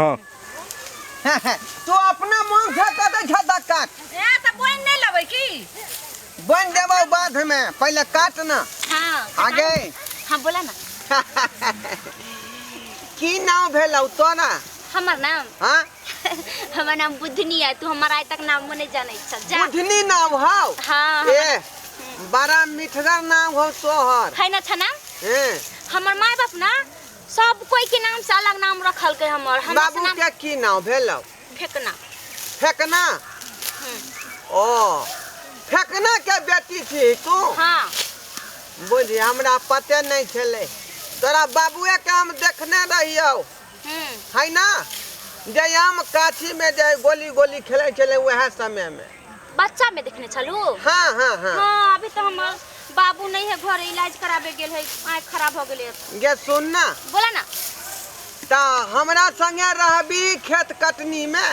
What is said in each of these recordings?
हाँ तू अपना मन से कटै छ तऽ काट। ए तऽ बोनि नहि लेबै की? बन देबौ बाद में, पहले काट ना। हाँ। आगे। हाँ, बोला ना। की नाम भेलौ तोरा? हमर नाम? हाँ। हमर नाम बुधनी है। तू हमर आइ तक नाम नहीं जानै छ। जा। बुधनी नाम हौ? हाँ। ए बड़ा मिठगर नाम हौ तोहर। है ना छ नाम? ए हमर माय बाप ना सब कोई के नाम से अलग नाम रखल के हमर। हमरा से बाबू नाम के की नाम भेलौ? फेकना। फेकना? ओ फेकना के बेटी छी तू? हाँ। बुझी हमरा पते नहीं छलै। तोरा बाबुए के हम देखने रहियौ। है ना, जे आम गाछी में जे गोली गोली खेलै छलै वएह समय में। बच्चा में देखने छलू? हाँ हाँ हाँ। हाँ, अभी तो हमर बाबू नहीं है घर, इलाज कराबे गेल है, आँख खराब हो गेलै। गे सुन ना। बोला ना। त हमरा संगे रहबी खेत कटनी में?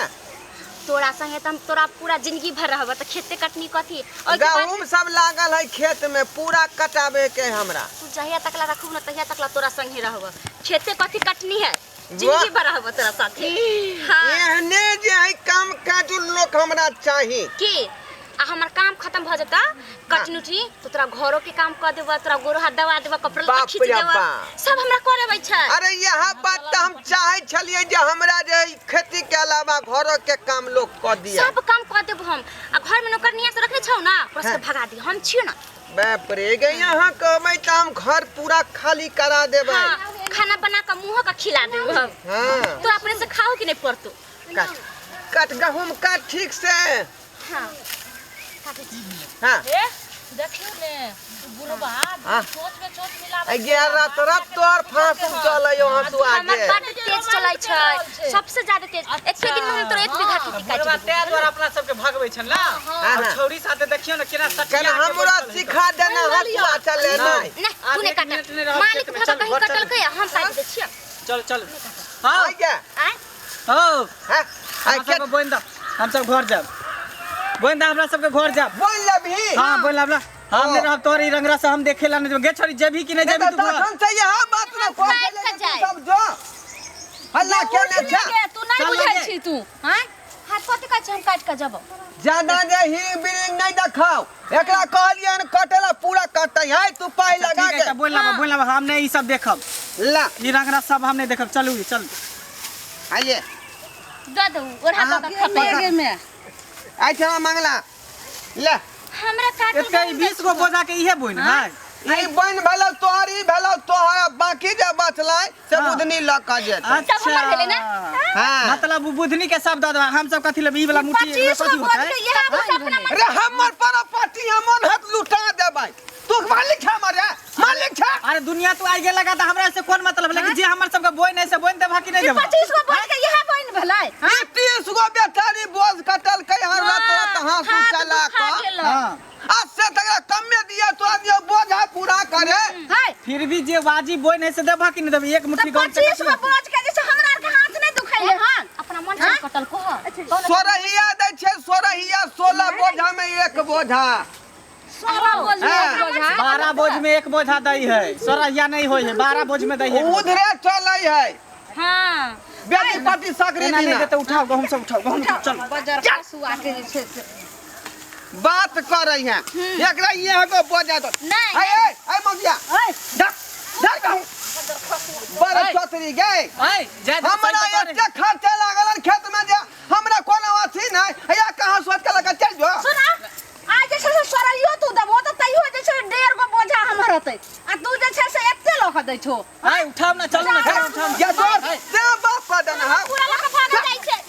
तोरा संगे त हम तोरा पूरा जिंदगी भर रहब, त खेते कटनी कथी? ओहिके बाद गहूम सब लागल है खेत में, पूरा कटाबे के हमरा। तू जहिया तकला रखू ना तहिया तकला तोरा संगे रहब। खेते कथी कटनी है, जिंदगी भर रहब तोरा साथे। हाँ। एहने जे है काम काजुल लोग हमरा चाही। की आ हमर काम खत्म भ जेता कटनी उटनी तो तोरा घरो के काम कर देबा, तोरा गोरो हाथ दबा देबा, कपड़ा लत्ता बाप खींच रे देबा, बाप। सब हमरा करे अबै छै। अरे यह बात त हम चाहे छलिए जे हमरा जे खेती के अलावा घरो के काम लोग कर दिया। सब काम कर देबो हम। आ घर में नौकरनिया से रखने छौ ना, ओकरा सबके भगा दी, हम छियो ना। बाप रे, गे यहाँ कहबै त हम घर पूरा खाली करा देबै। हाँ, खाना बना के मुँह के खिला देबो हम। हाँ। तो अपने से खाओ कि नहीं पड़तो? काट काट गहूम काट ठीक से। हाँ। हाँ। ए, देखियो ने, बुढ़वा हाँ। सोच में सोच मिलाबै ए, गे रात रात तोहर फांसू चलै हंसुआ हमर के। बड तेज चलै छै, सबसे ज्यादा तेज। एक दिन में हम तोरा 1 बीघा खेती काटि बुढ़वा देबौ। तें द्वारा अपना सबके भगबै छल ना? हाँ, और हाँ। छौरी साथे देखियो ने केना सटिया कल के हमरो बैठल है। सिखा देना हंसुआ चले नहीं। नहीं, तू नहीं एक काट। मिनट नहीं रहब मालिक खेत में, भगा चल, कहीं घर चल। कटलकै, हम काटि दै छियै। चल चल। हाँ। आ गे। आँय? हो। हाँ, आ हमरा खेत सबके बोनि दऽ, हम सब घर जाब। बोनि दऽ, हमरा सबके घर जाब। बोनि लेबही? हाँ, बोनि लेब ला। हम नहीं रहब तोहर ई रंगरा से हम देखेला नहीं जेबो। गे छोरी, जेबही कि नहीं नहीं जेबही तो तू घर? तखन से यह बात ना कोई काटि चले कऽ तू जाय। सब जो। हल्ला केने छे? गे, तू नहीं चल बुझै लगे। छी तू, हाँ? हाथ कथी कहै छै, हम काटि कऽ जेबौ। ज्यादा जे ही बिरिंग नहीं देखाओ, एकरा कहलियन कटेला पूरा कटतै है, तू पाई अच्छा, लगा ठीक है, के। तऽ बोनि लाबऽ, बोनि लाबऽ, हम नहीं ई सब देखब। ला। ई रंगरा सब हम नहीं देखब। चलू, चल। आइए। दऽ दू, ओढ़ा दऽ कऽ खपै। गे में। आई छना मंगला। ले। हमरा काटल एते गहूम 20 गो बोझा के इहे बोनि है। ई बन भेलौ तोहर, ई भेलौ तोहर, बाकी जे बचलै से हाँ। बुधनी ल क जेतै। अच्छा। सब हमर भेलै ना? हाँ। मतलब उ बुधनी के सब दऽ देबै, हम सब कथी लेबै? ई वाला मुट्ठी 25 कथी गो होतै? बोझ के इएह बोनि अपना भेलै। रे हमर प्रॉपर्टी हमर हाथ लुटा देबै। तू मालिक छे हमर रे, मालिक छे। अरे दुनिया तू आई गेल लगा त हमरा से कोन मतलब, लेकिन जे हमर सबके बोनि है से बोनि देबा कि नहीं देबा? 25 गो बोझ के इएह बोनि भेलै। ई 30 गो बेचारी बोझ कटलकै हर रात रात हाँसू हाथ चला दुखा क। गेलै। हाँ। आ से तकरा कमे दिया तो आदमी बोझा पूरा करे। है। फिर भी जे वाजिब बोनि है से देबा कि नहीं देबा? एक मुट्ठी तऽ गहूम से 25 कथी गो होतै? बोझ के जे छै हमरा आरके हाथ नहि दुखैले हन। अपना मन से कटल को। सोरहिया दै छै, सोरहिया 16 बोझा में 1 बोझा। 16 बोझ में एक बोझा। 12 बोझ में 1 बोझा दै है, सोरहिया नहीं होय है, 12 बोझ में दै है। उधरे चलै है। हाँ। बेटी पति सकरी एना नहीं दिना। देते, उठाओ गहूम सब, उठाओ गहूम सब, चल। बजर पशुआ के जे छै से। बात करै है। एकरा ये गो बोझा दो। नहीं। ए ए ए मगिया। ऐ, धर धर गहूम। बड़ चतरी गे। ऐ, जाय दे, हमरा पैसा करे। एते खर्चा लागल हन खेत में जे हमरा कोनो अथी नहीं। हैया कहाँ सोच के लगा चल जो। सुना, आ जे छै से सोरहियो तू देबहो तऽ तैयो जे छै 1.5 गो बोझा हमर हेतै। आ तू जे छै से एते लऽ कऽ दै छहो। ऐ, उठाओ ना, चलू ना, चलू, उठाओ ना। या तोर से बाप कऽ देना हौ। पूरा लऽ कऽ भागल जाइ छै।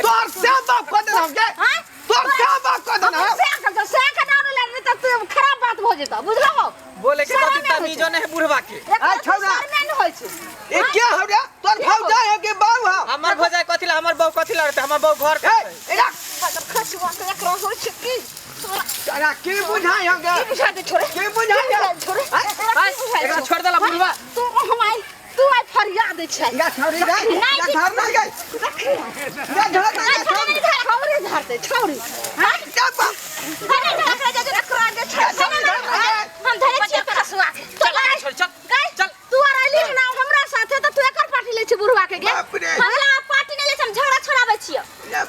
तोर से बाप कऽ देना हौ गे। आँय? तोर से बाप कऽ देना हौ। से कऽ से कऽ डाउन लए नहि तऽ तू खराब बात भऽ जेतौ, बुझलहो? बोले के शरमे कथी होइ छै। तमीजो नहीं है बुढ़वा के। एकरा आ, छौड़ा। शरमे नहि होइ छै। ई के हौ रे? तोर भौजाई हौ कि बाऊ हौ? हमर भौजाई कथी ला, हमर बहू कथी ला रहतै? हमर बहू घर ए, के। एकरा खसुआ के एकरा होइ छै की? तोरा की बुझाई हौ गे? की बुझा दे छोड़े? की बुझाई हौ? छोड़े। ऐ, एकरा छोड़ देला बुढ़वा। तू हम आई, तू आई फरियाद दै छै। गा छौड़ी गे, गा धर ना गे। गा धर ना गे, छौड़ी। छौड़ी धरतै, छौड़ी। हाँ? गा बाप। एकरा जे छै से छौड़ी धर ना गे। हम धरे छियै तोरा। खसुआ के। चल, चल, छोड़, चल, गै, चल। तू आर अयली ना हमरा साथे तऽ तू एकर पार्टी लै छी बुढ़वा के गे। बाप रे। हमरा पार्टी नहीं ले हम झगड़ा छोड़ाबै छियो। ये।